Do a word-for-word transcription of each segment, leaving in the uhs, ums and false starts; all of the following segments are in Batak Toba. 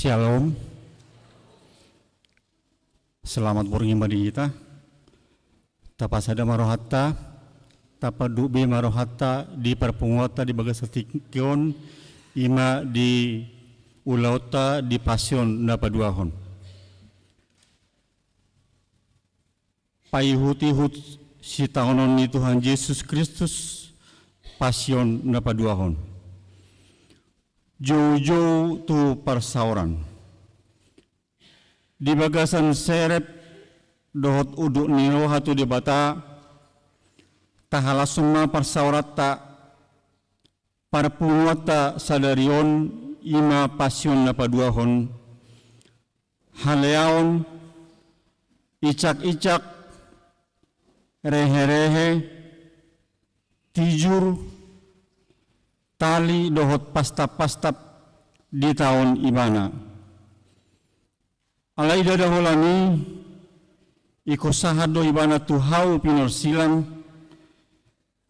Shalom. Selamat borngin ma di hita. Tapasada ma rohanta, tapandok be ma rohanta di parpunguanta di bagasan tingki on, i ma di ulaonta di Pasion na paduahon. Paihutihut sitaonon ni Tuhan Jesus Kristus, Pasion na paduahon. Joujou tu parsaoran. Di bagasan serep dohot unduk ni roha tu Debata, tahalashon ma parsaoranta, parpunguanta sadari on, i ma Pasion na paduahon, haleaon, icakicak, reherehe, tijur, tali dohot pastapastap ditaon Ibana. Alai ndada holan i, ingkon sahat do Ibana tu hau pinorsilang,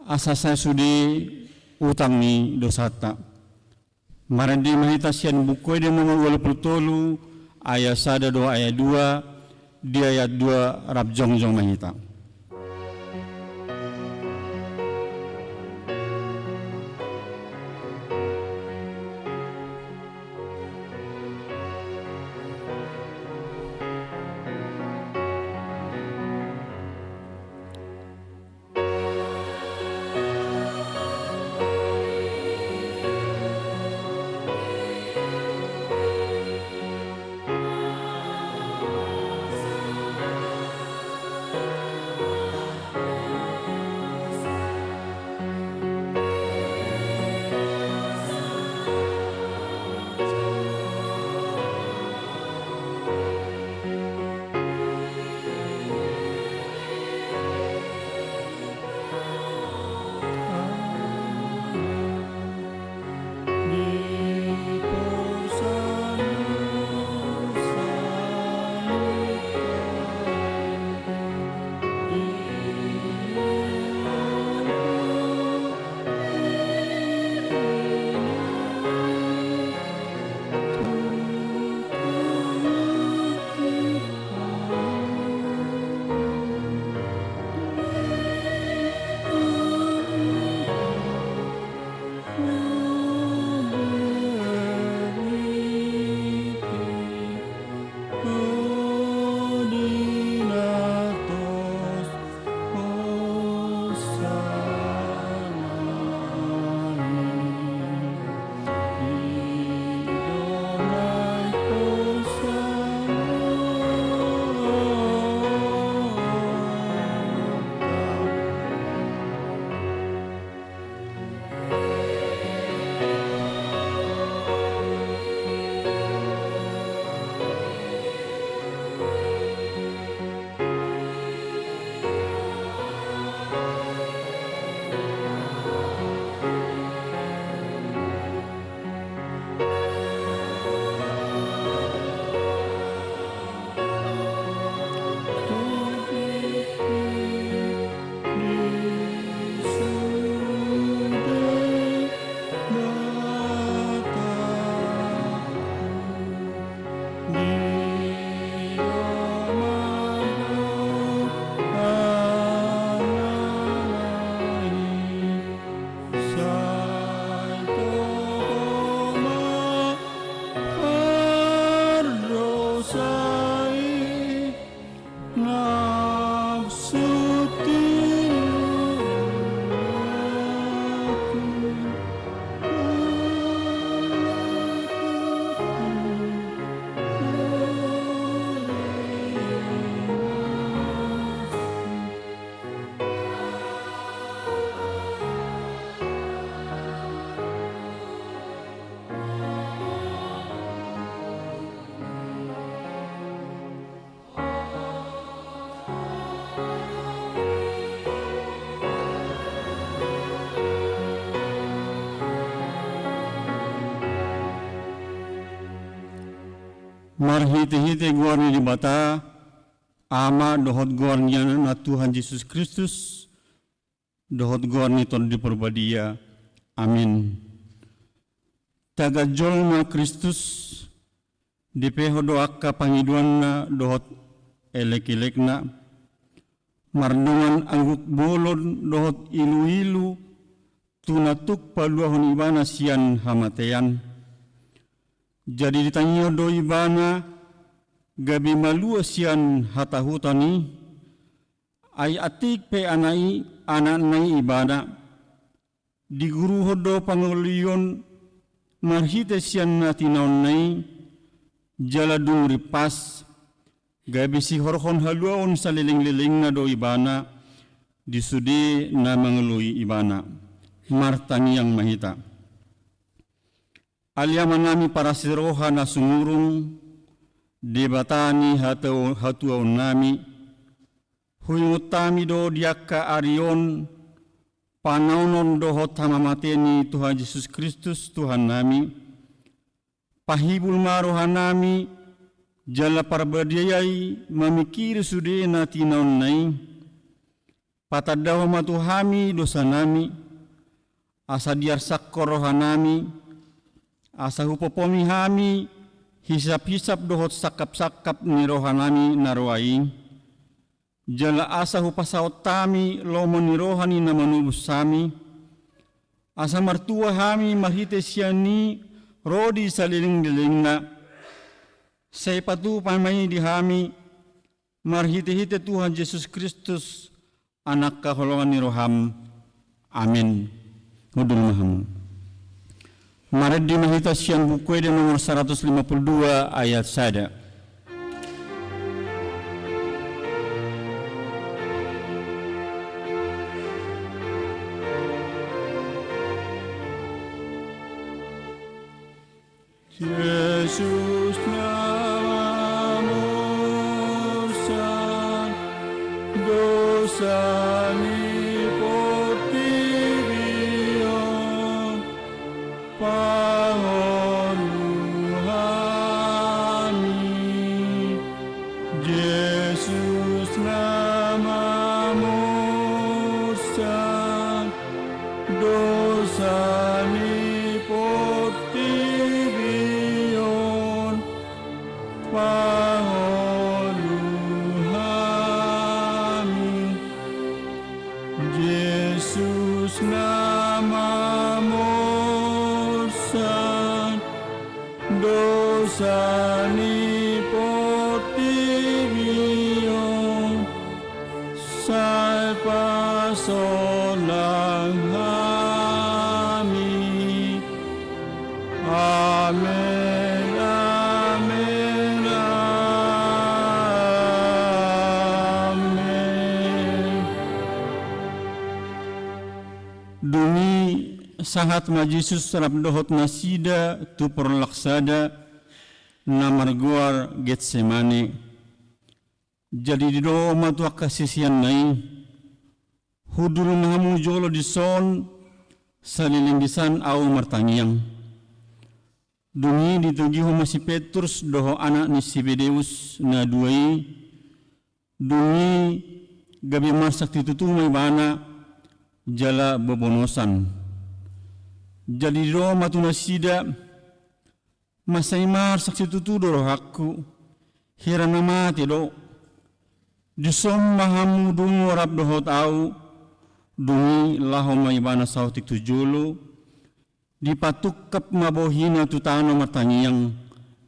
asa sai sude utang ni dosanta. Marende ma hita sian Buku Ende nomor ualu pulu tolu, ayat sada dohot ayat dua, di ayat dua rap jongjong ma hita. Marhitehite goar ni Debata, Ama dohot goar ni Anakna Tuhan Jesus Kristus, dohot goar ni Tondi Parbadia. Amin. Tagan jolma Kristus, Dipehon do angka pangidoanna dohot elek-elekna, mardongan angguk bolon dohot ilu-ilu, tu na tuk paluahon ibana sian hamatean. Jadi ditangihon do ibana gabe malua sian hatahuton i, ai atik pe anak i, anakna i ibana. Diguruhon do pangolion marhite sian na tinaonna i, jala dung rimpas, gabe sihorhon haluaon saleleng-lelengna do ibana di sude na mangoloi ibana. Martangiang ma hita. Ale Amanami parasi roha na sumurung, Debata ni hatu-, hatuaonnami, huingot hami do di angka ari on, panaonon dohot hamamate ni Tuhan Jesus Kristus Tuhannami, pahibul ma rohanami, jala parbadiai mamingkiri sude na tinaonna i, patandahon ma tu hami dosanami, asa diarsakkon rohanami, asa hupopom hami hisap-hisap dohot sangkap-sangkap ni rohanami na roa i, jala asa hupasaut hami lomo ni roha ni na manobus hami, asa martua hami marhite sian i ro di saleleng-lelengna, sai patupa ma i di hami, marhite-hite Tuhan Jesus Kristus, Anak haholongan ni roham. Amen. Hundul ma hamu. Marende ma hita sian Buku Ende nomor saratus lima pulu dua ayat sada. Jesus na mamursan dosa ni portibi on, pangolu hami. Jesus na mamursan dosa ni portibi on, pangolu hami. Jesus na mamursan dosa ni portibi on, sai pasolang hami. Amen, amen, amen. Dung i sahat ma Jesus rap dohot nasida tu porlak sada, na margoar Getsemane. Jadi didok ma tu angka siseanna i, hundul ma hamu jolo dison, saleleng disan ahu martangiang. Dung i ditogihon ma si Petrus dohot anak ni Sebedeus na dua i, dung i gabe marsak situtu ma ibana jala bobonosan. Jadi didok ma tu nasida, mansai marsak situtu do rohangku, hira na mate do. Dison ma hamu dungo rap dohot ahu. Dung i laho ma ibana saotik tu jolo, dipatungkap ma bohina tu tano martangiang,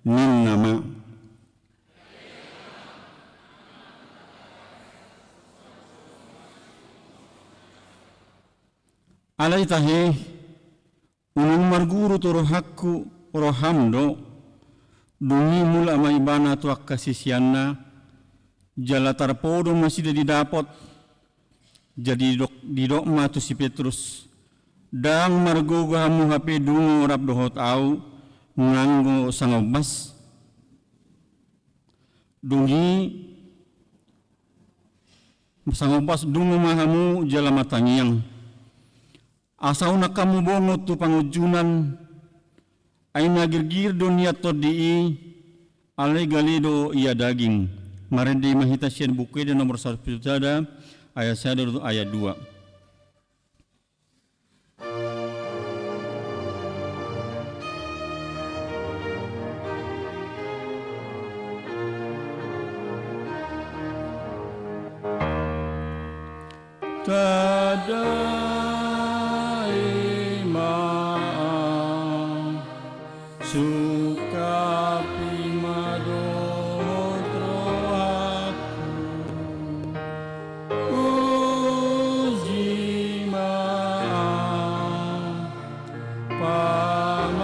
ninna ma: Alai tahe, unang marguru tu rohangku, roham do. Dung i mulak ma ibana tu angka siseanna, jala tarpodo ma nasida di dapot. Jadi didok, didok ma tu si Petrus: Ndang margogo hamu hape dungo rap dohot ahu, nanggo sangombas? Dung i sangombas dungo ma hamu jala martangiang, asa unang hamu bongot tu pangunjunan. Ai na girgir do nian tondi i, alai gale do ia daging. Marende ma hita sian Buku Ende nomor saratus sada, ayat sada tu ayat dua. Tadai ma, sungkapi ma dohot rohangku. Uji ma, pamananhon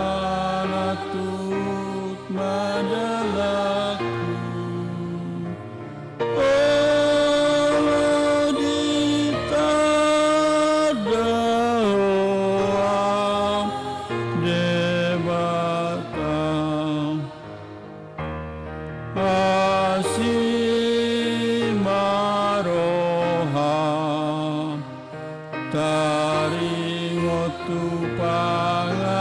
ma dalanku. Olo ditanda Ho, Debata, asi ma roham, taringot tu pangalahoku.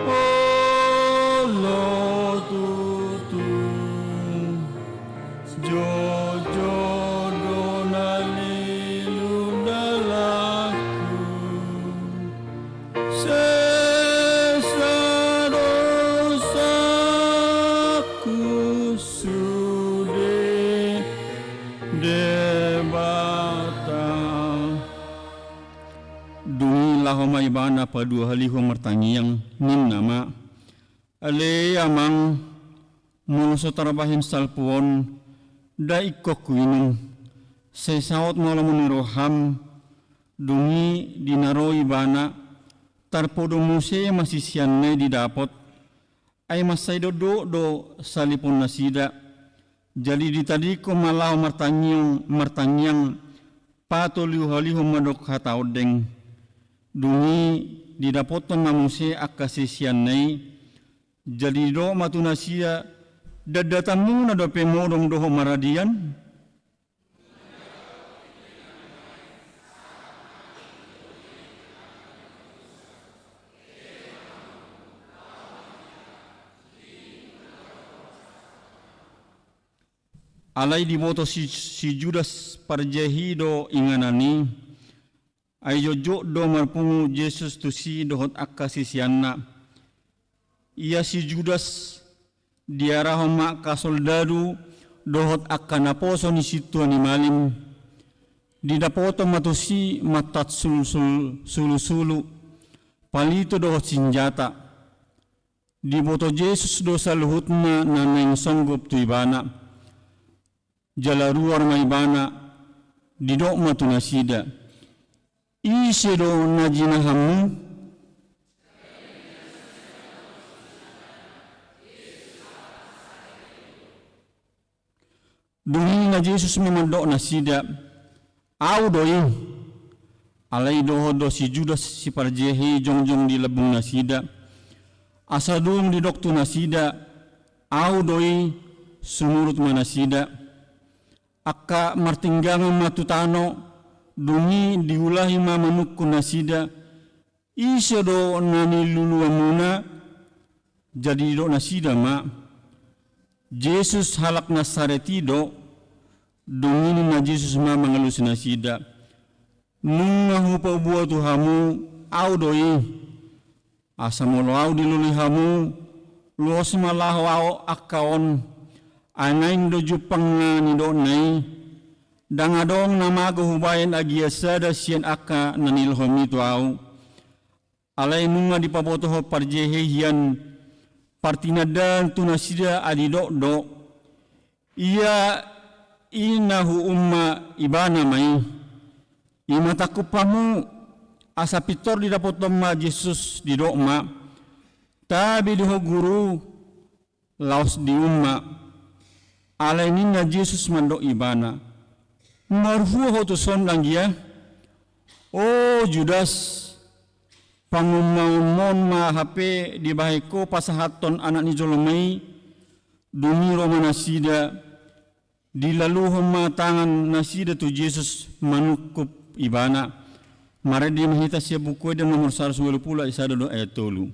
Olo tutu, jotjot do na lilu dalanku. Sesa dosaku sude, Debata. Dung i laho ma ibana paduahalihon martangiang, ninna ma: Ale Amang, molo so tarbahen salpu on, ndang ingkon huinum. Sai saut ma lomo ni roham. Dung i di na ro ibana, tarpodo muse ma siseanna i didapot. Ai mansai dokdok do salipon nasida. Jadi ditadingkon ma laho martangiang, martangiang, patoluhalihon mandok hata ondeng. Dung i didapothon ma muse angka siseanna i. Jadi didok ma tu nasida: Ndang datanmuna dope modom dohot maradian? Alai diboto si, si Judas Parjehi do inganan i. Ai jotjot do marpungu Jesus tusi dohot angka siseanna. Ia si Judas diarahon ma angka soldadu dohot angka naposo ni sintua ni malim. Didapothon ma tusi mantat sulusul-, sulusulu, palito dohot sinjata. Diboto Jesus do saluhutna na naeng songgop tu ibana. Jala ruar ma ibana, didok ma tu nasida: Ise do na jinahanmu? Dung i ninna Jesus ma mandok nasida: Ahu do i. Alai dohot do si Judas si Parjehi jongjong di lambung nasida. Asa dung didok tu nasida: Ahu do i, sumurut ma nasida. Angka martinggangan ma tu tano, dung i diulahi ma manungkun nasida: Ise do na niluluanmuna? Jadi didok nasida ma: Jesus halak Nasaret i do. Dung i ninna Jesus ma mangalusi nasida: Nunga hupaboa tu hamu, ahu do i. Asa molo ahu dilului hamu, los ma laho ahu angka on. Ai naeng do jumpang na nidokna i. Ndang adong na mago hubahen agia sada sian angka na nilahomi tu ahu. Alai nunga dipabotohon parjehe hian partinandaan tu nasida ai didok do: Ia i na huum ma, ibana ma i. I ma tangkup hamu. Asa pintor didapothon ma Jesus, didok ma: Tabe do ho Guru, laos dium ma. Alai ninna Jesus mandok ibana: Marhua ho tuson anggia? O Judas, pangumaonmon ma hape dibahen ho pasahathon Anak ni jolma i? Dung i ro ma nasida, dilaluhon ma tangan nasida tu Jesus manungkup ibana. Marende ma hita sian Buku Ende nomor saratus ualu pulu ayat sada dohot ayat tolu.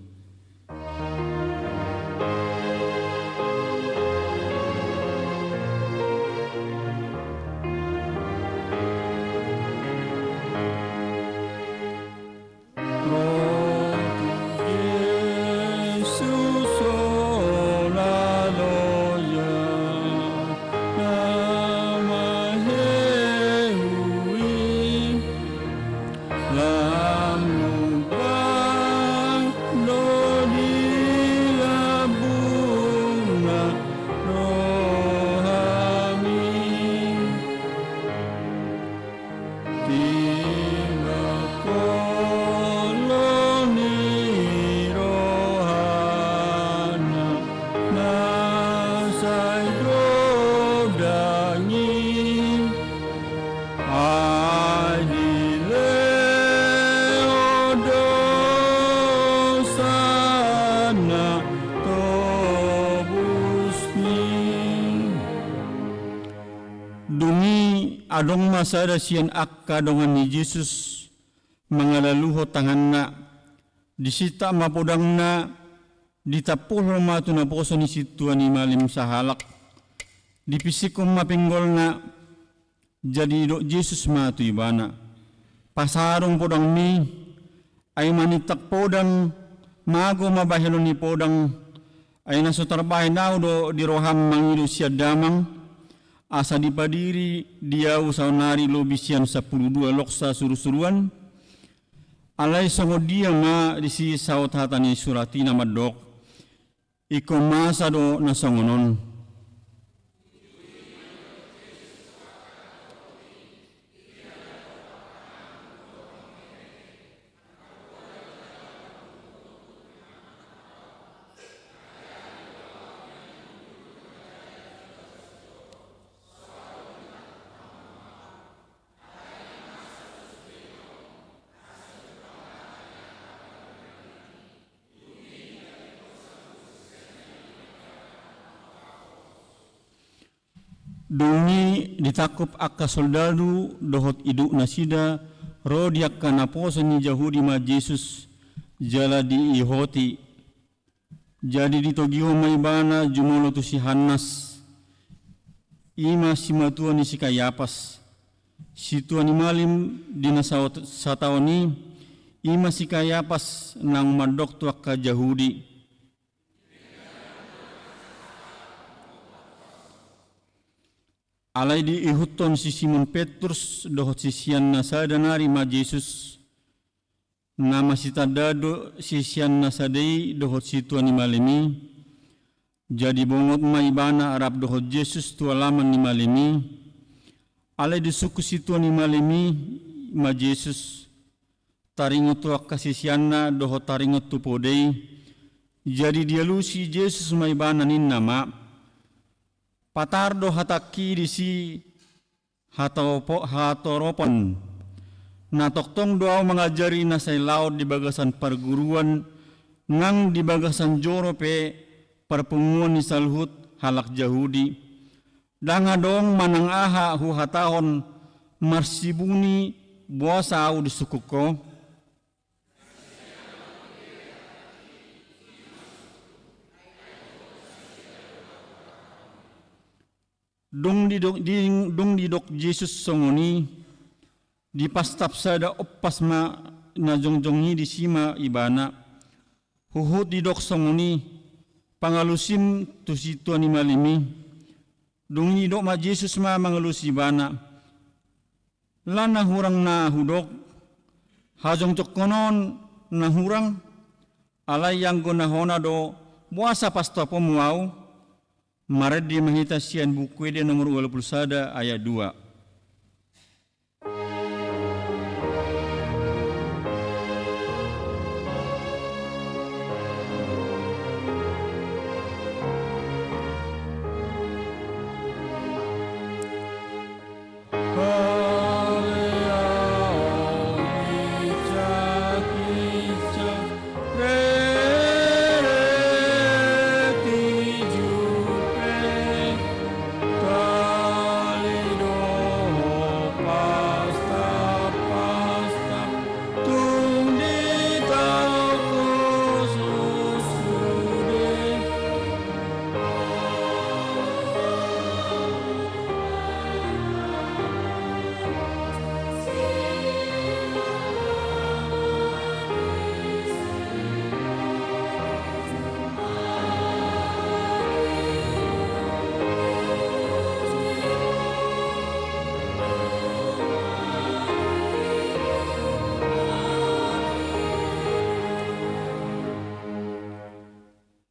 Ro tu Jesus, o na loja, na ma adong ma sada sian angka dongan ni Jesus mangalaluhon tanganna, disintak ma podangna, ditampulhon ma tu naposo ni sintua ni malim sahalak. Dipisinghon ma pinggolna, jadi didok Jesus ma tu ibana: Pasadong podangmi. Ai manintak podang, mago ma bahenon ni podang. Ai na so tarbahen ahu do di roham mangido sian Damang, asa dipadiri di ahu saonari lobi sian sampulu dua loksa surusuruan? Alai songon dia ma disi saut hata ni surat i na mandok: Ingkon masa do na songon on. Dung i ditangkup angka soldadu dohot idok nasida ro di angka naposo ni Jahudi ma Jesus, jala diihoti. Jadi ditogihon ma ibana jumolo tu si Hannas, i ma simatua ni si Kayapas, sintua ni malim di na saut-, sataon i, i ma si Kayapas naung mandok tu angka Jahudi. Alai diihuthon si Simon Petrus dohot siseanna sada nari ma Jesus. Na masitandaan do siseanna sada i dohot sintua ni malim i. Jadi bongot ma ibana rap dohot Jesus tu alaman ni malim i. Alai disungkun sintua ni malim i ma Jesus, taringot tu angka siseanna dohot taringot tu poda i. Jadi dialusi Jesus ma ibana, ninna ma: Patar do hatangki disi hatopo-, hatoropon. Na tongtong do ahu mangajari na sai laon di bagasan parguruan nang di bagasan joro pe parpunguan ni saluhut halak Jahudi. Ndang adong manang aha huhatahon marsibuni boasa ahu disungkun ho? Dung didok, di-, dung didok Jesus songon i, dipastap sada ompas ma na jongjong i, disi ma ibana. Huhut didok songon i, pangalusim tu sintua ni malim i. Dung i didok ma Jesus ma mangalusi ibana: Ala na hurang na hudok, hajongjongkon on na hurang, alai anggo na hona do, boasa pastaponmu ahu? Marende ma hita sian Buku Ende nomor ualu pulu sada ayat dua.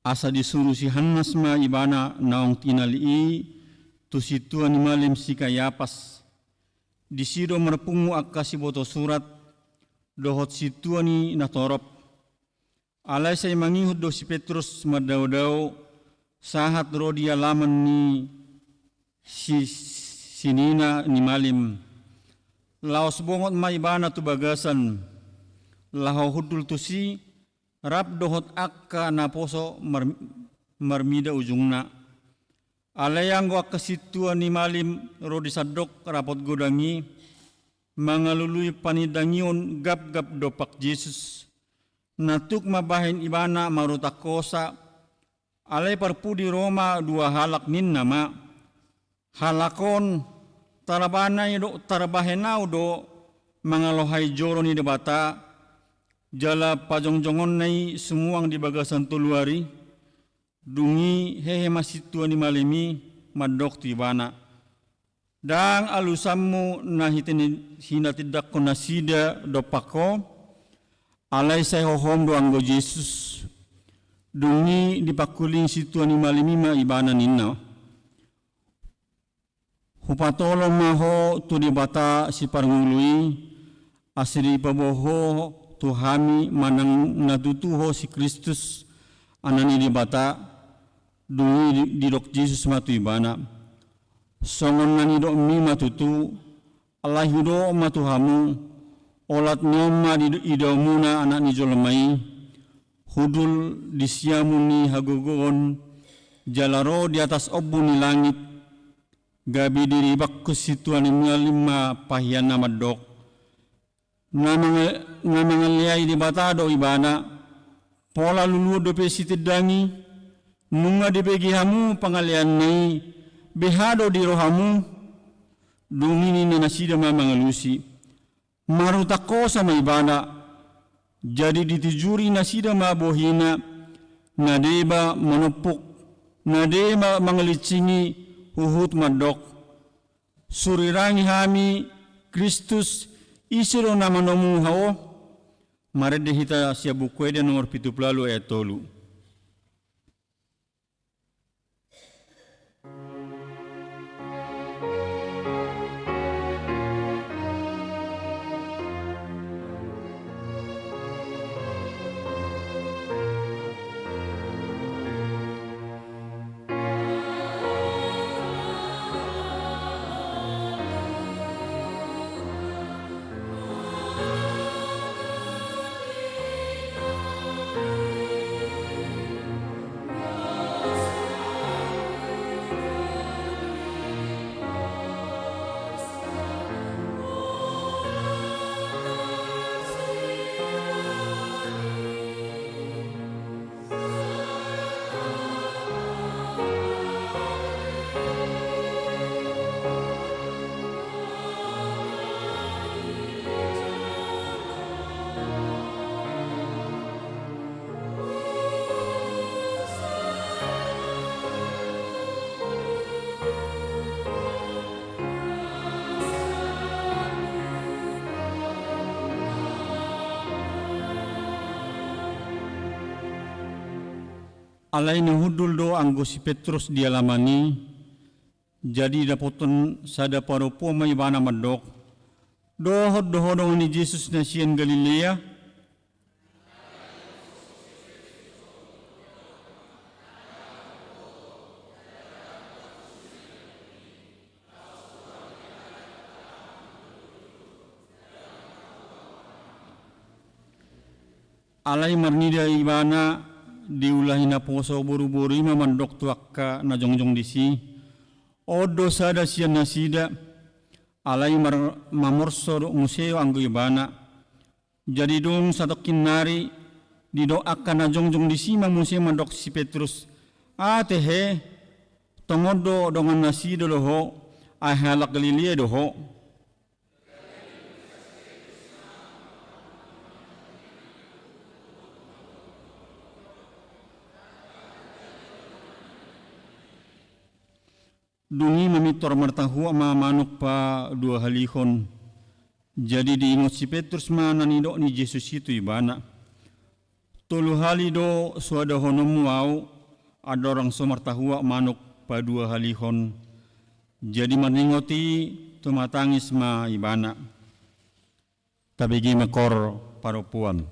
Asa disuru si Hannas ma ibana naung tinali i tu sintua ni malim si Kayapas. Disi do marpungu angka siboto surat dohot sintua ni natorop. Alai sai mangihut do si Petrus mandaodao sahat ro di alaman ni si-, sinina ni malim. Laos bongot ma ibana tu bagasan, laho hundul tusi, rap dohot angka naposo mar-, marmida ujungna. Alai anggo angka sintua ni malim ro di sandok rapot godang i, mangalului panindangion gapgap dompak Jesus, na tuk mambahen ibana marutang hosa, alai parpudi ro ma dua halak ninna ma, halak on, tarbahen au do, tarbahen au do mangalohai joro ni Debata, jala pajongjongonna i sumuang di bagasan tolu ari. Dung i hehe ma sintua ni malim i mandok tu ibana, ndang alusanmu na hinatindanghon nasida dompak ho, alai sai hohom do anggo Jesus. Dung i dipangkuling sintua ni malim i ma ibana ninna, hupatolong ma ho tu Debata siparngolu i, ase dipaboa ho tu hami manang na tutu ho si Kristus, Anak ni Debata. Dung i di-, didok Jesus ma tu ibana, songon na nidokmi ma tutu, alai hudok ma tu hamu, olat ni on ma di-, idaonmuna Anak ni jolma i, hundul di siamun ni hagogoon, jala ro di atas ombun ni langit. Gabe diribangkon sintua ni malim ma pahianna mandok, na manga-, na mangaleai Debata do ibana, pola luluan dope sitindangi, nunga dibege hamu pangaleanna i, beha do di rohamu? Dung i ninna nasida ma mangalusi, marutang hosa ma ibana. Jadi ditijuri nasida ma bohina, na deba manompuk, na deba mangalinsingi, huhut mandok, surirangi hami, Kristus, ise do na manomu ho? Marende hita sian Buku Ende nomor pitu pulu ualu ayat tolu. Alai na hundul do anggo si Petrus di alaman i, jadi dapothon sada parompuan ma ibana mandok, dohot do ho dongan ni Jesus na sian Galilea? Alai marnida ibana diulahi naposo boruboru i ma mandok tu angka na jongjong disi, on do sada sian nasida. Alai mar-, mamorso do muse anggo ibana. Jadi dung satongkin nari, didok angka na jongjong disi ma muse mandok si Petrus, ate he, tongon do dongan nasida do ho, ai halak Galilea do ho. Dung i mamintor martahuak ma manuk paduahalihon. Jadi diingot si Petrus ma na nidok ni Jesus i tu ibana, tolu hali do so adahononmu au, andorang so martahuak manuk paduahalihon. Jadi marningot i, tumatangis ma ibana. Tabege ma kor parompuan.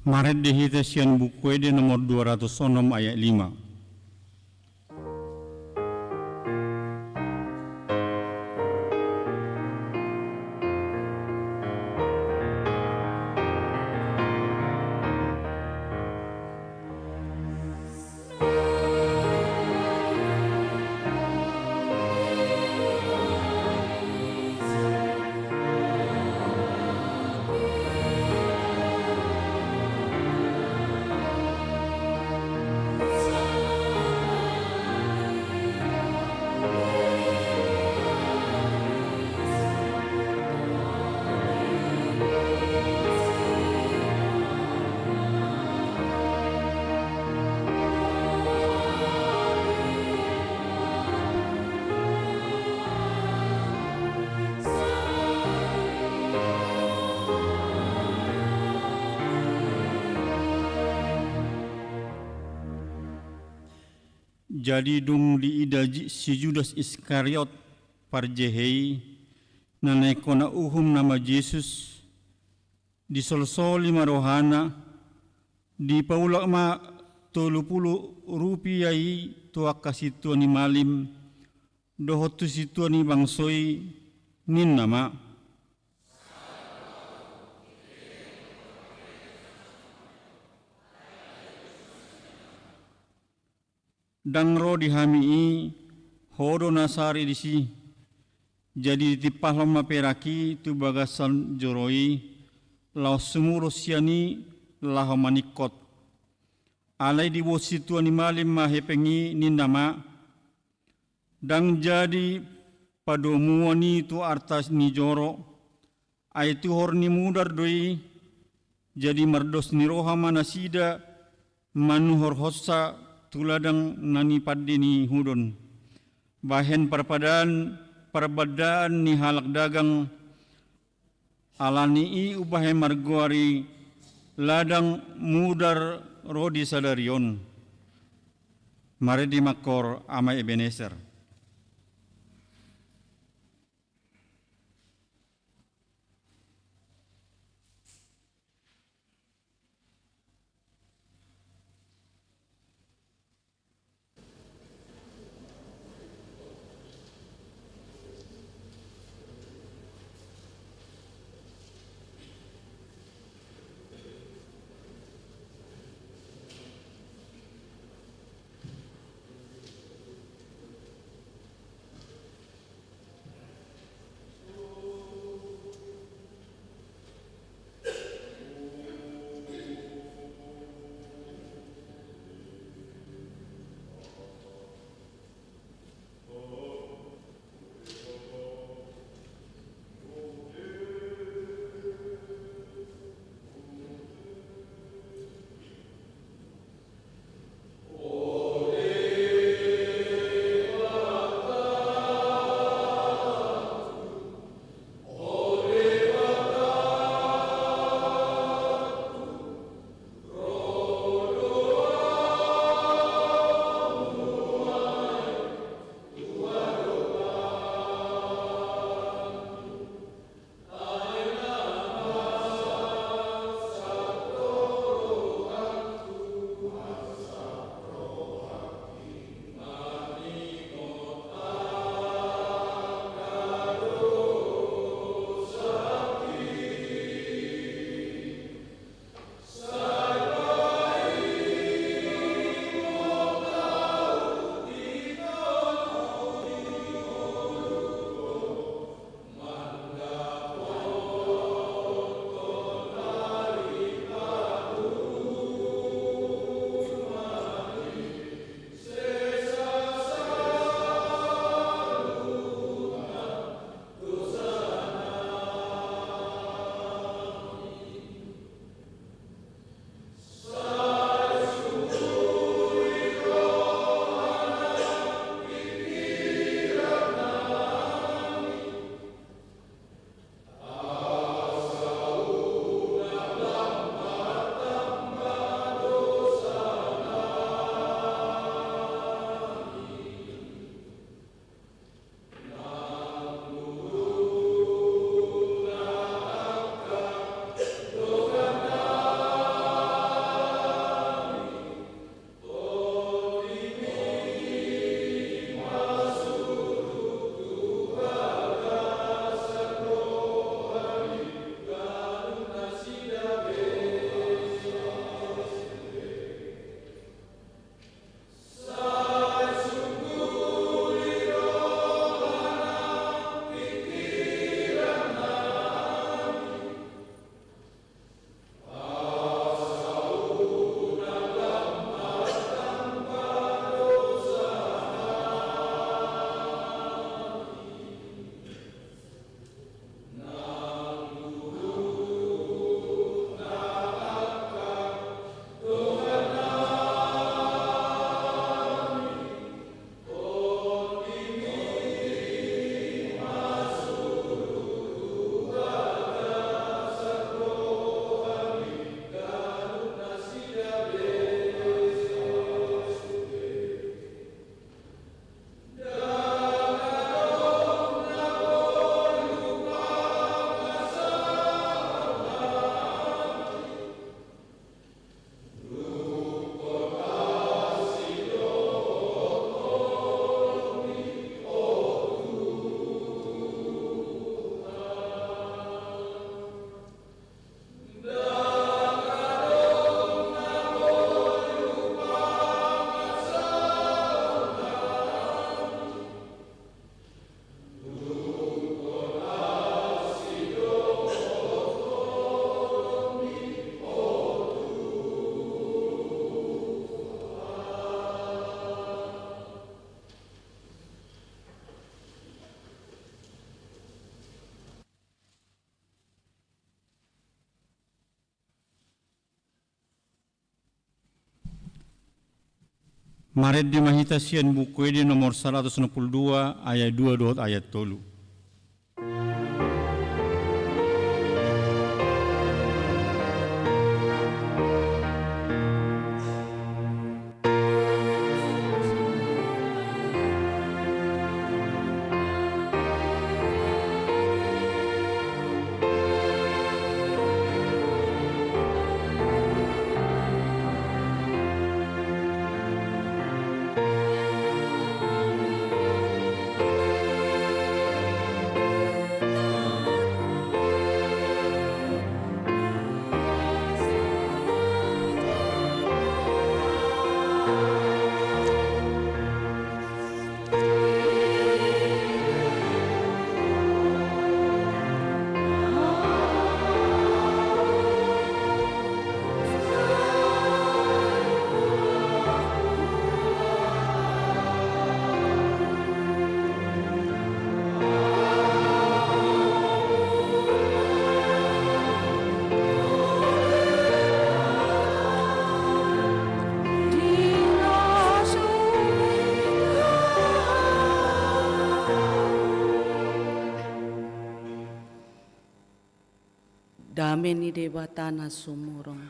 Marende hita sian Buku Ende nomor dua ratus onom ayat lima. Jadi dung diida Ju-, si Judas Iskariot, parjehe i, na naeng hona uhum nama Jesus, disolsoli ma rohana, dipaulak ma tolu pulu rupia i tu angka sintua ni malim dohot tu sintua ni bangso i, ninna ma: Ndang ro di hami i, Ho do na sari disi. Jadi ditimpakhon ma perak i tu bagasan joro i, laos sumurung sian i laho maningkot. Alai diboan sintua ni malim ma hepeng i, ninna ma: Ndang jadi padomuan i tu arta ni joro, ai tuhor ni mudar do i. Jadi mardos ni roha ma nasida manuhorhonsa tu ladang na nipande ni hudon, bahen parpadaan parbandaan ni halak dagang. Ala ni i umbahen margoar i ladang mudar ro di sadari on. Marende ma hor, Ama Ebenezer. Marende ma hita sian Buku Ende nomor saratus onom pulu dua, ayat dua dohot ayat tolu. Dame ni Debata na sumurung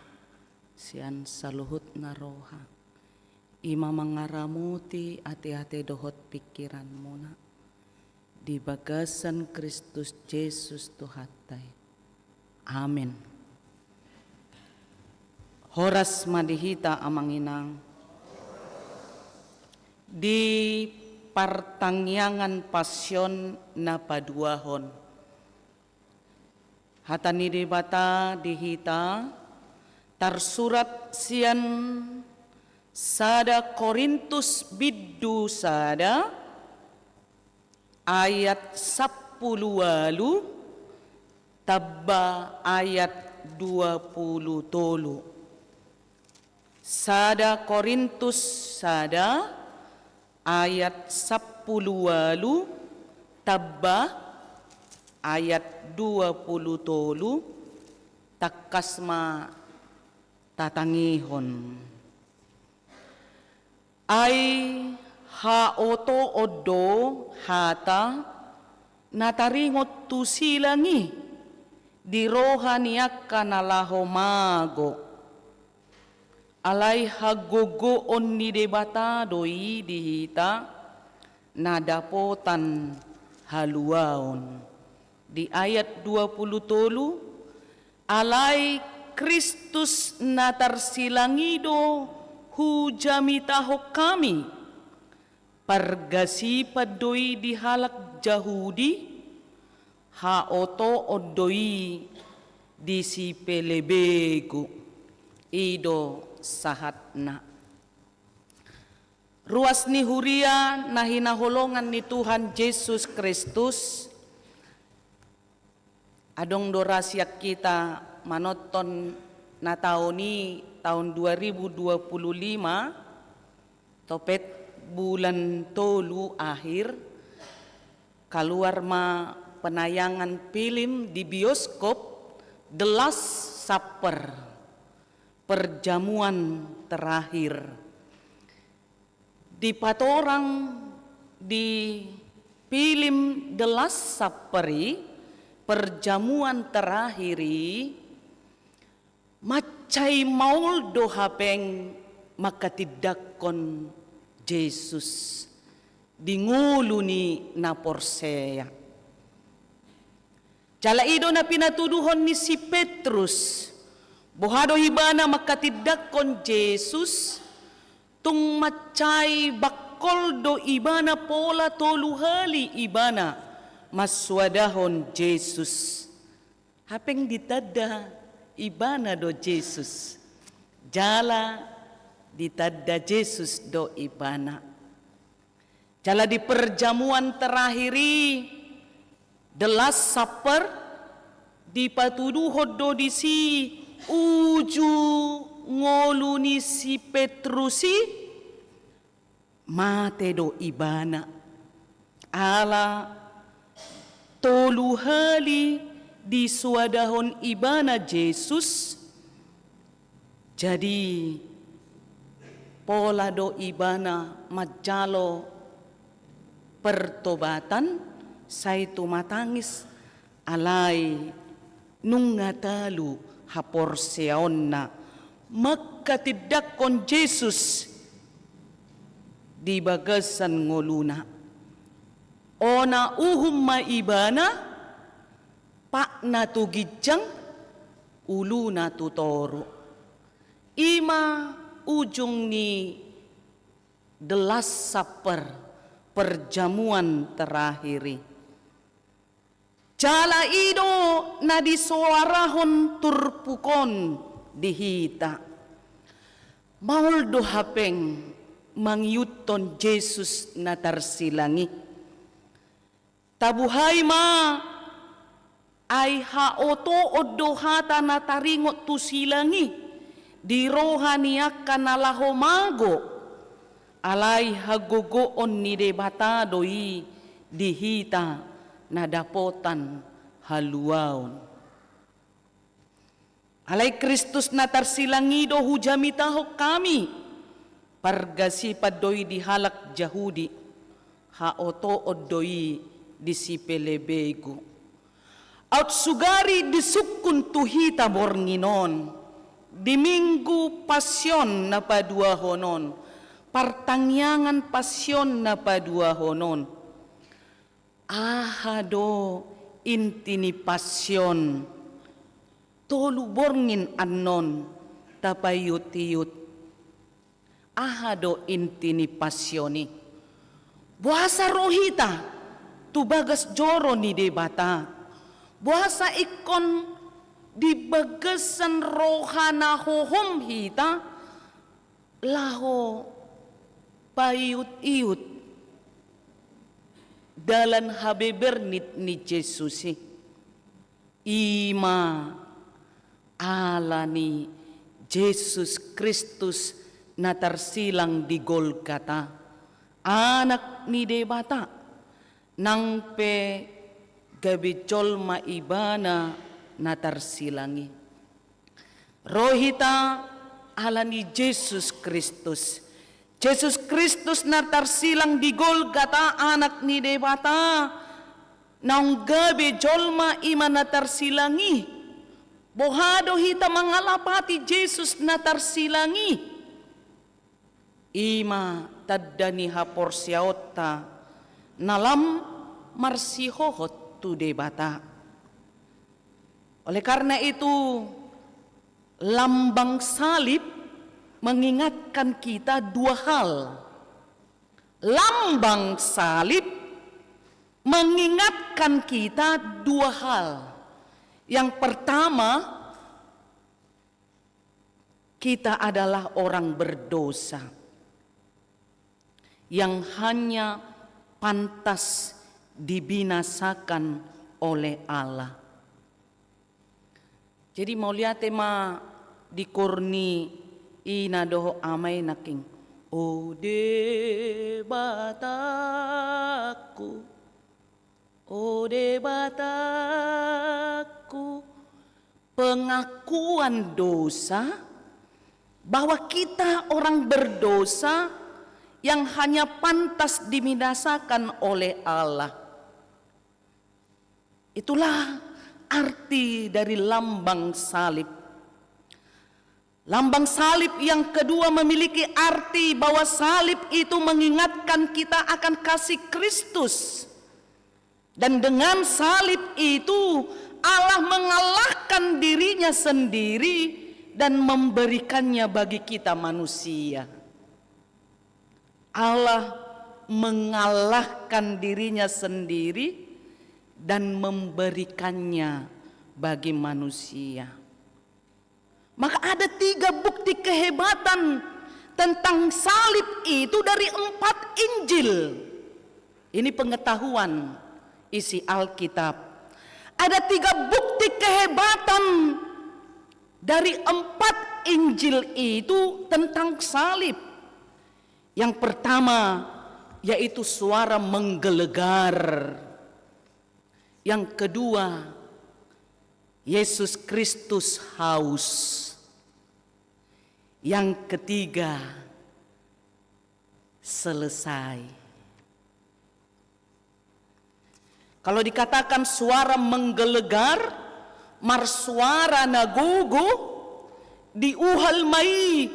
sian saluhutna roha, i ma mangaramoti ateate dohot pingkiranmuna di bagasan Kristus Jesus Tuhanta i. Amen. Horas ma di hita amang inang. Di partangiangan Pasion na paduahon, hata ni Debata di hita tarsurat sian sada Korintus bindu sada ayat sampulu ualu tamba ayat dua pulu tolu. Sada Korintus sada ayat sampulu ualu tamba ayat dua pulu tolu, tangkas ma tatangihon. Ai haotoon do hata na taringot tu silang i di roha ni angka na laho mago. Alai hagogoon ni Debata do i di hita na dapotan haluaon. Di ayat dua pulu tolu, alai Kristus na tarsilang i do hujamitahon hami. Pargasipan do i di halak Jahudi, haotoon do i di sipelebegu. I do sahatna. Ruas ni huria na hinaholongan ni Tuhan Jesus Kristus, adong do ra sian hita manonton na taon i, taon dua ribu dua puluh lima, topet bulan tolu akhir, kaluar ma penayangan film di bioskop, The Last Supper, Perjamuan Terakhir. Dipatorang di film The Last Supper i, Perjamuan Terakhir i, mansai maol do hapeng manghatindanghon Jesus di ngolu ni na porsea. Jala i do na pinatuduhon ni si Petrus, boha do ibana manghatindanghon Jesus, tung mansai bangkol do ibana pola tolu hali ibana mansoadahon Jesus. Hapeng ditanda ibana do Jesus. Jala ditanda Jesus do ibana. Jala di perjamuan terakhir i, the Last Supper, dipatuduhon do disi uju ngolu ni si Petrus i, mate do ibana. Ala tolu hali disoadahon ibana Jesus, jadi Pola do ibana manjalo pertobatan, sai tumatangis, alai nunga talu haporseaonna manghatindanghon Jesus di bagasan ngoluna. Ona uhum ma ibana, patna tu ginjang, uluna tu toru. I ma ujung ni The Last Supper, perjamuan terakhir i. Jala i do na disoarahon turpuk on di hita. Maol do hapeng mangihuthon Jesus na tarsilang i. Tabuhai ma, ai haotoon do hata na taringot tu silang i di roha ni angka na laho mago, alai hagogoon ni Debata do i di hita na dapotan haluaon. Alai Kristus na tarsilang i do hujamitahon hami. Pargasipan do i di halak Jahudi, haotoon do i di sipelebegu. Aut sugari disungkun tu hita borngin on, di Minggu Pasion na paduahon on, partangiangan Pasion na paduahon on. Aha do inti ni Pasion? Tolu borngin annon tapaihut-ihut. Aha do inti ni Pasion i? Boasa ro hita tu bagas joro ni Debata? Boasa ingkon di bagasan roha na hohom hita laho paihut-ihut dalan habebernit ni Jesus i? I ma ala ni Jesus Kristus na tarsilang di Golgata, Anak ni Debata, nang pe gabe jolma ibana na tarsilang i. Ro hita ala ni Jesus Kristus. Jesus Kristus na tarsilang di Golgata, Anak ni Debata, naung gabe jolma i ma na tarsilang i. Boha do hita mangalapati Jesus na tarsilang i? I ma tanda ni haporseaonta na lam marsihohot tu Debata. Oleh karena itu, lambang salib mengingatkan kita dua hal. Lambang salib mengingatkan kita dua hal. Yang pertama, kita adalah orang berdosa yang hanya pantas dibinasakan oleh Allah. Jadi mauliate ma di koor ni ina dohot ama i nangkin. O Debatangku, o Debatangku, pengakuan dosa, bahwa kita orang berdosa yang hanya pantas dibinasakan oleh Allah. Itulah arti dari lambang salib. Lambang salib yang kedua memiliki arti bahwa salib itu mengingatkan kita akan kasih Kristus. Dan dengan salib itu, Allah mengalahkan diri-Nya sendiri dan memberikan-Nya bagi kita manusia. Allah mengalahkan diri-Nya sendiri dan memberikan-Nya bagi manusia. Maka ada tiga bukti kehebatan tentang salib itu dari empat Injil. Ini pengetahuan isi Alkitab. Ada tiga bukti kehebatan dari empat Injil itu tentang salib. Yang pertama, yaitu suara menggelegar. Yang kedua, Yesus Kristus haus. Yang ketiga, selesai. Kalau dikatakan suara menggelegar, marsuara na gogo, di uhal ma i,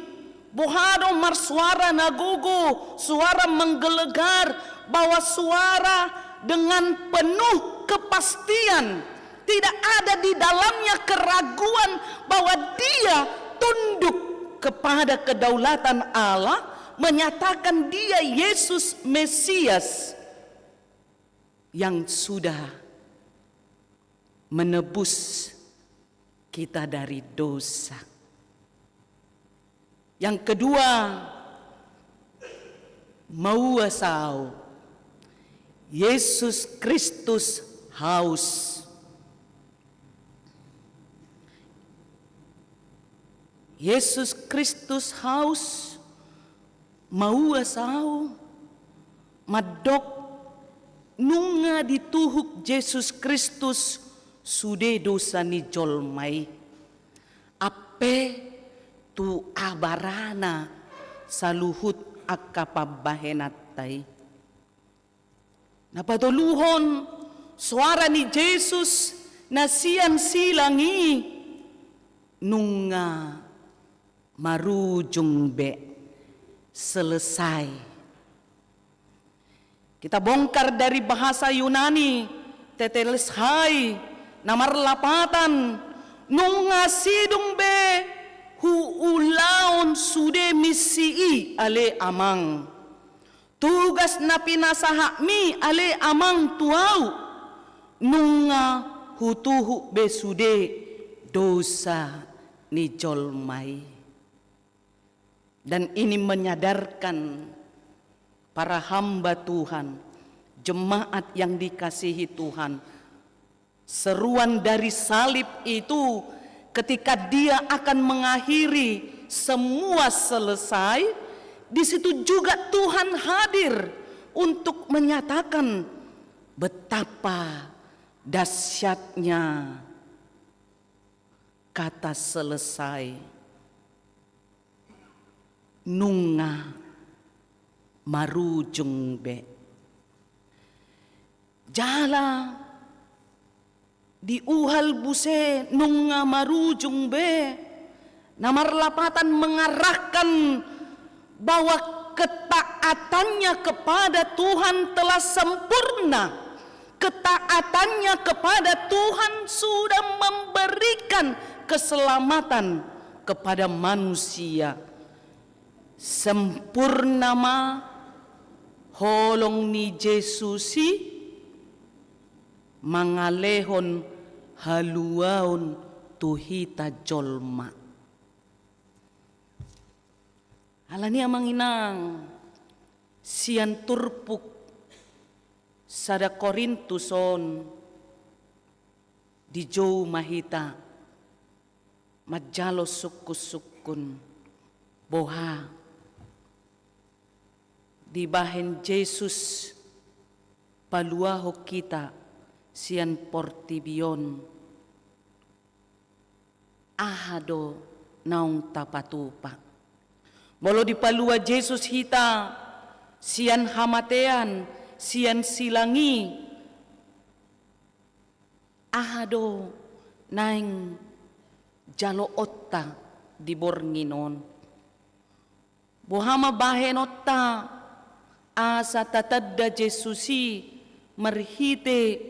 boha do marsuara na gogo, suara menggelegar, bahwa suara dengan penuh kepastian, tidak ada di dalamnya keraguan bahwa dia tunduk kepada kedaulatan Allah, menyatakan dia Yesus Mesias yang sudah menebus kita dari dosa. Yang kedua, mauas ahu. Yesus Kristus haus. Yesus Kristus haus, mauas ahu, mandok nunga dituhuk Jesus Kristus sude dosa ni jolma i. Ampe tu abarana saluhut angka pambahenanta i. Na patoluhon, soara ni Jesus na sian silang i nunga marujung be, selesai. Kita bongkar dari bahasa Yunani, tetelestai, na marlapatan, nunga sidung be huulaon sude misi i ale Amang. Tugas na pinasahatmi ale Amang tu ahu, nunga hutuhuk be sude dosa ni jolma i. Dan ini menyadarkan para hamba Tuhan, jemaat yang dikasihi Tuhan, seruan dari salib itu, ketika dia akan mengakhiri semua selesai, di situ juga Tuhan hadir untuk menyatakan betapa dahsyatnya kata selesai. Nunga marujung be. Jala di uhal muse nunga marujung be, na marlapatan mengarahkan bahwa ketaatannya kepada Tuhan telah sempurna. Ketaatannya kepada Tuhan sudah memberikan keselamatan kepada manusia. Sempurna ma holong ni Jesus i mangalehon haluaon tu hita jolma. Alani i, amang inang, sian turpuk sada Korintus on, dijou ma hita manjalo sungkun-sungkun, boha dibahen Jesus paluahon hita sian portibi on. Aha do naung tapatupa? Molo dipalua Jesus hita sian hamatean, sian silang i, aha do naeng jaloonta di borngin on? Boha ma bahenonta asa tatanda Jesus i marhite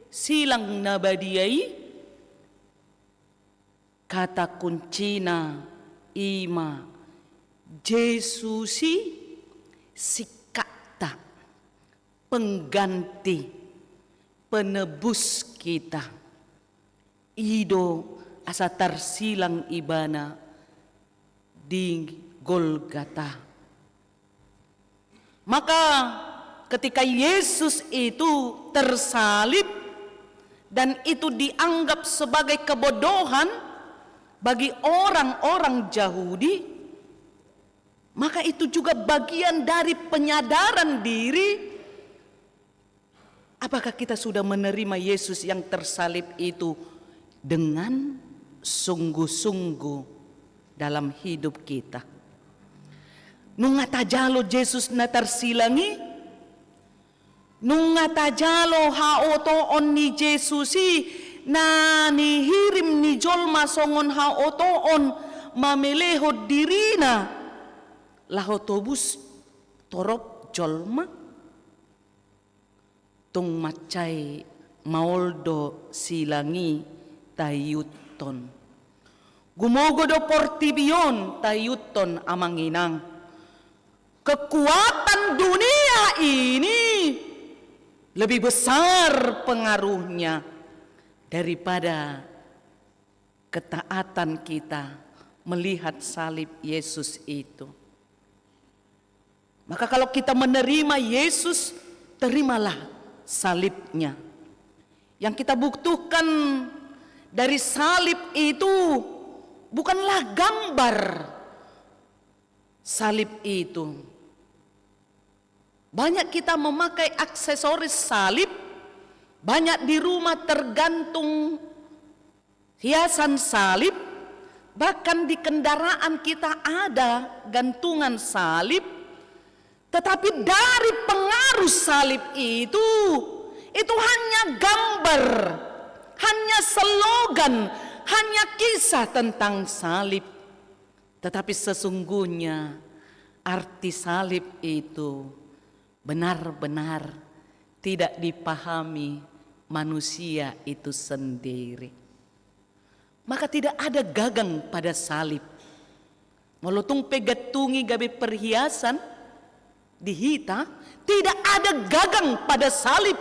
silang na badia i? Kata kuncina i ma Jesus i singkatta, pengganti, penebus kita. I do asa tarsilang ibana di Golgata. Maka ketika Yesus itu tersalib dan itu dianggap sebagai kebodohan bagi orang-orang Yahudi, maka itu juga bagian dari penyadaran diri. Apakah kita sudah menerima Yesus yang tersalib itu dengan sungguh-sungguh dalam hidup kita? Nunga tajalo Jesus na tarsilang i, nunga tajalo haotoon ni Jesus i, na nihirim ni jolma songon haotoon mamelehon dirina laho tobus torop jolma. Tung mansai maol do silang i taihuthon. Gumogo do portibi on taihuthon, amang inang. Kekuatan dunia ini lebih besar pengaruhnya daripada ketaatan kita melihat salib Yesus itu. Maka kalau kita menerima Yesus, terimalah salib-Nya. Yang kita butuhkan dari salib itu bukanlah gambar salib itu. Banyak kita memakai aksesoris salib, banyak di rumah tergantung hiasan salib, bahkan di kendaraan kita ada gantungan salib. Tetapi dari pengaruh salib itu, itu hanya gambar, hanya slogan, hanya kisah tentang salib. Tetapi sesungguhnya arti salib itu benar-benar tidak dipahami manusia itu sendiri. Maka tidak ada gagang pada salib. Molo tung pe gantung i gabe perhiasan di hita, tidak ada gagang pada salib.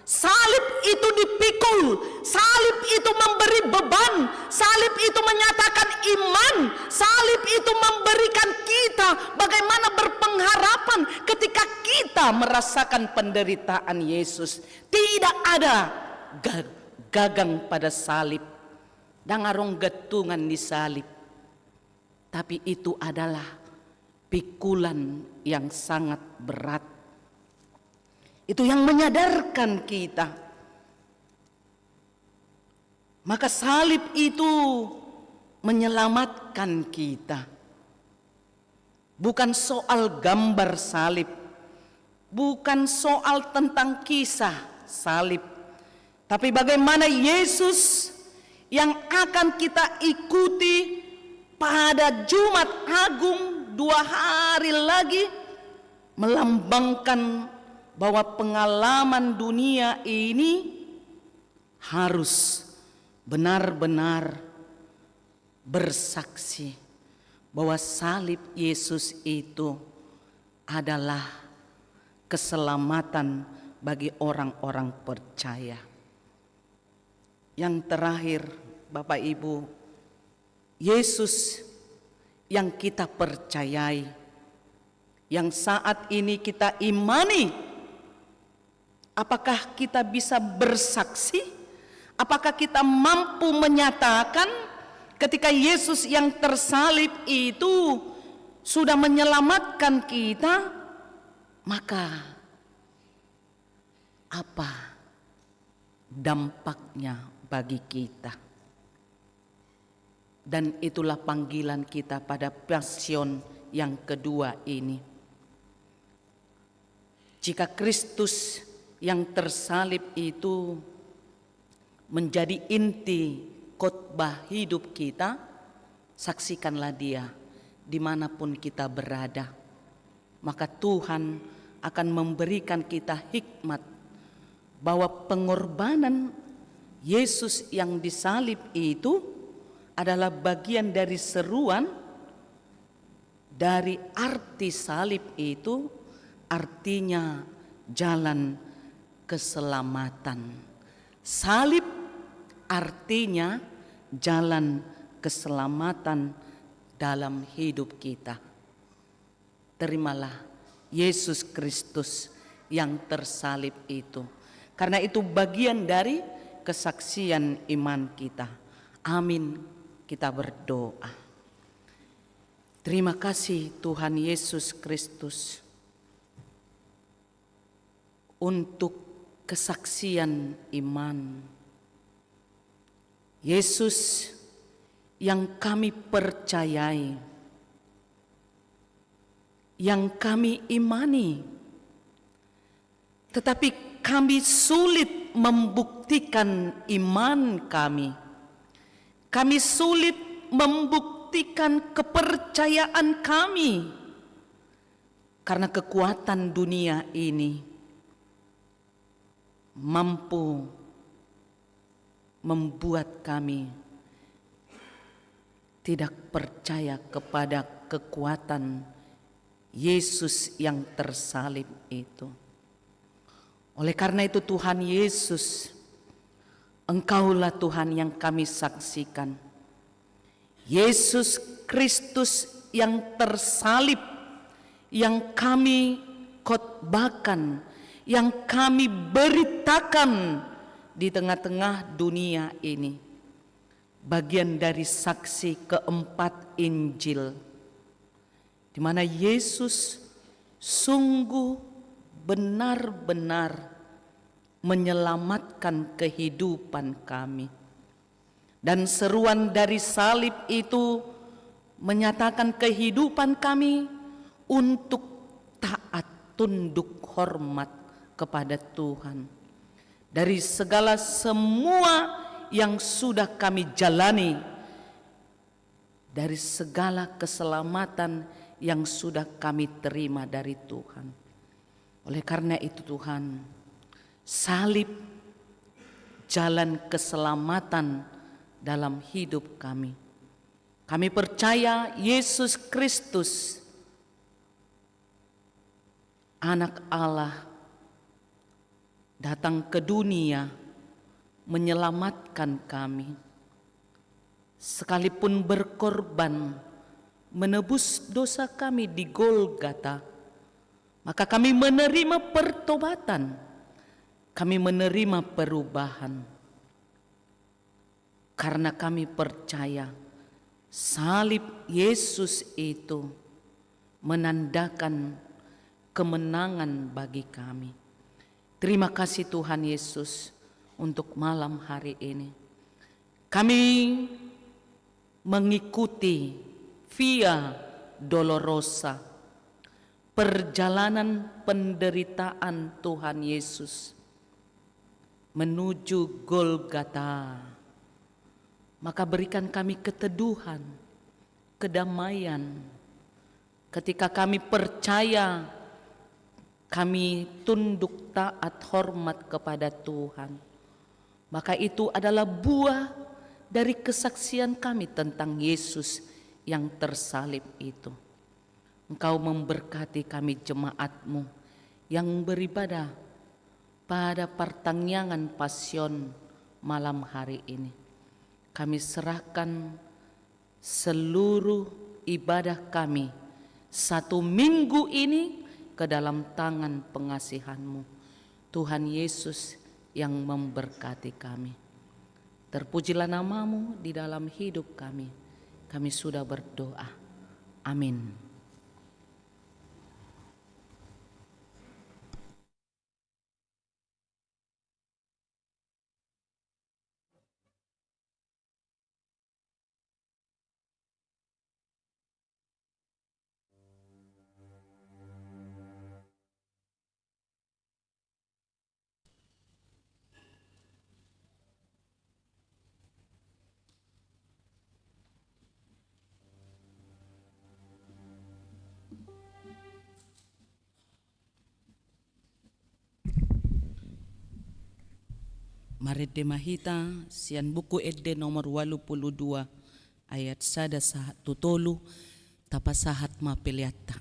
Salib itu dipikul, salib itu memberi beban, salib itu menyatakan iman, salib itu memberikan kita bagaimana berpengharapan ketika kita merasakan penderitaan Yesus. Tidak ada ga-, gagang pada salib. Ndang adong gantungan ni salib. Tapi itu adalah pikulan yang sangat berat. Itu yang menyadarkan kita. Maka salib itu menyelamatkan kita. Bukan soal gambar salib, bukan soal tentang kisah salib, tapi bagaimana Yesus yang akan kita ikuti pada Jumat Agung dua hari lagi melambangkan bahwa pengalaman dunia ini harus benar-benar bersaksi bahwa salib Yesus itu adalah keselamatan bagi orang-orang percaya. Yang terakhir, Bapak Ibu, Yesus yang kita percayai, yang saat ini kita imani, apakah kita bisa bersaksi? Apakah kita mampu menyatakan ketika Yesus yang tersalib itu sudah menyelamatkan kita? Maka apa dampaknya bagi kita? Dan itulah panggilan kita pada Pasion yang kedua ini. Jika Kristus yang tersalib itu menjadi inti khotbah hidup kita, saksikanlah Dia dimanapun kita berada. Maka Tuhan akan memberikan kita hikmat bahwa pengorbanan Yesus yang disalib itu adalah bagian dari seruan dari arti salib itu, artinya jalan keselamatan. Salib artinya jalan keselamatan dalam hidup kita. Terimalah Yesus Kristus yang tersalib itu. Karena itu bagian dari kesaksian iman kita. Amin. Kita berdoa. Terima kasih Tuhan Yesus Kristus untuk kesaksian iman. Yesus yang kami percayai, yang kami imani. Tetapi kami sulit membuktikan iman kami. Kami sulit membuktikan kepercayaan kami karena kekuatan dunia ini mampu membuat kami tidak percaya kepada kekuatan Yesus yang tersalib itu. Oleh karena itu, Tuhan Yesus, Engkaulah Tuhan yang kami saksikan. Yesus Kristus yang tersalib, yang kami khotbahkan, yang kami beritakan di tengah-tengah dunia ini. Bagian dari saksi keempat Injil, di mana Yesus sungguh benar-benar menyelamatkan kehidupan kami. Dan seruan dari salib itu menyatakan kehidupan kami untuk taat, tunduk, hormat kepada Tuhan. Dari segala semua yang sudah kami jalani, dari segala keselamatan yang sudah kami terima dari Tuhan. Oleh karena itu, Tuhan, salib jalan keselamatan dalam hidup kami. Kami percaya Yesus Kristus, Anak Allah, datang ke dunia menyelamatkan kami. Sekalipun berkorban menebus dosa kami di Golgata, maka kami menerima pertobatan, kami menerima perubahan. Karena kami percaya salib Yesus itu menandakan kemenangan bagi kami. Terima kasih Tuhan Yesus untuk malam hari ini. Kami mengikuti Via Dolorosa, perjalanan penderitaan Tuhan Yesus menuju Golgata. Maka berikan kami keteduhan, kedamaian, ketika kami percaya, kami tunduk taat hormat kepada Tuhan. Maka itu adalah buah dari kesaksian kami tentang Yesus yang tersalib itu. Engkau memberkati kami jemaat-Mu yang beribadah pada partangiangan Pasion malam hari ini. Kami serahkan seluruh ibadah kami satu minggu ini ke dalam tangan pengasihan-Mu. Tuhan Yesus yang memberkati kami. Terpujilah nama-Mu di dalam hidup kami. Kami sudah berdoa. Amin. Marende ma hita sian Buku Ende nomor ualu pulu dua, ayat sada sahat tu tolu. Tapasahat ma peleanta.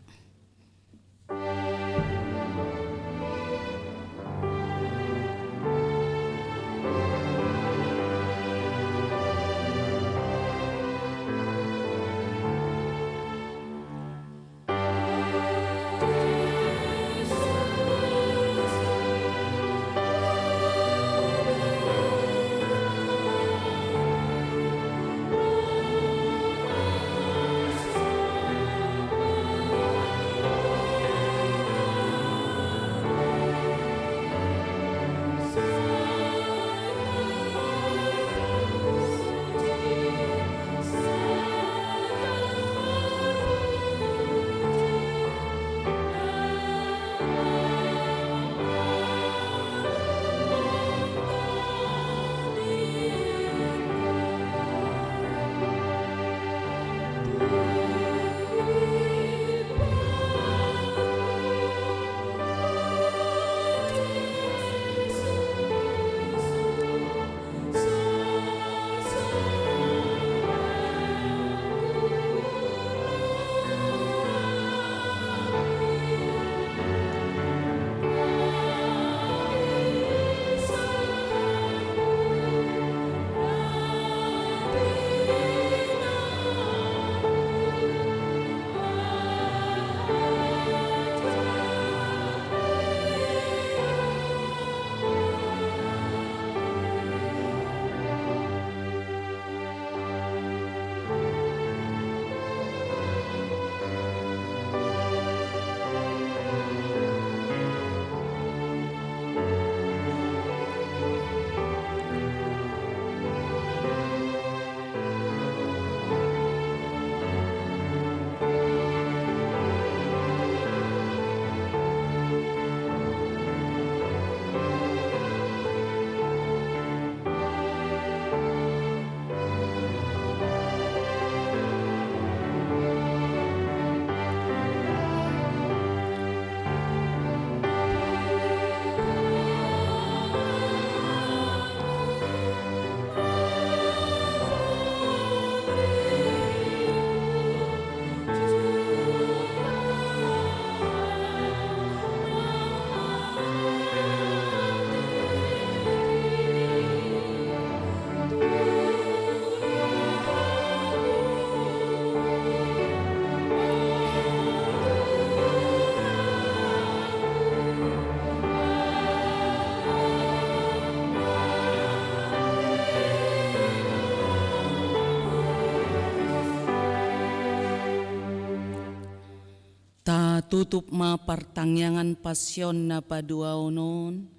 Tutup ma partangiangan pasion na paduahon on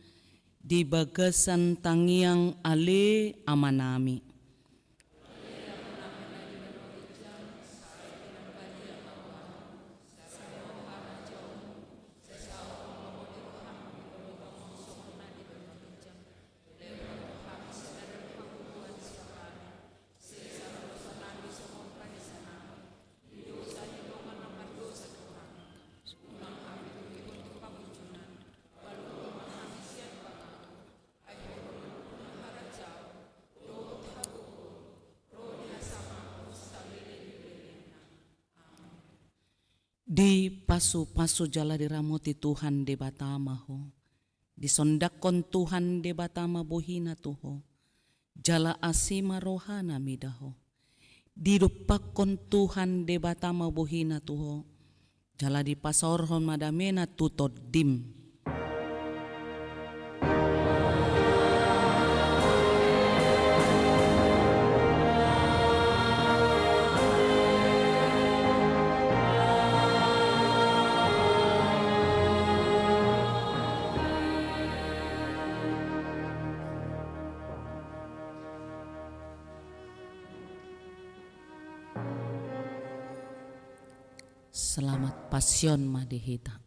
di bagasan tangiang Ale Amanami. Dipasupasu jala diramoti Tuhan Debata ma ho. Disondanghon Tuhan Debata ma bohina tu ho, jala asi ma rohana mida ho. Didompakhon Tuhan Debata ma bohina tu ho, jala dipasaorhon ma damena tu tondim. Selamat Pasion ma di hita.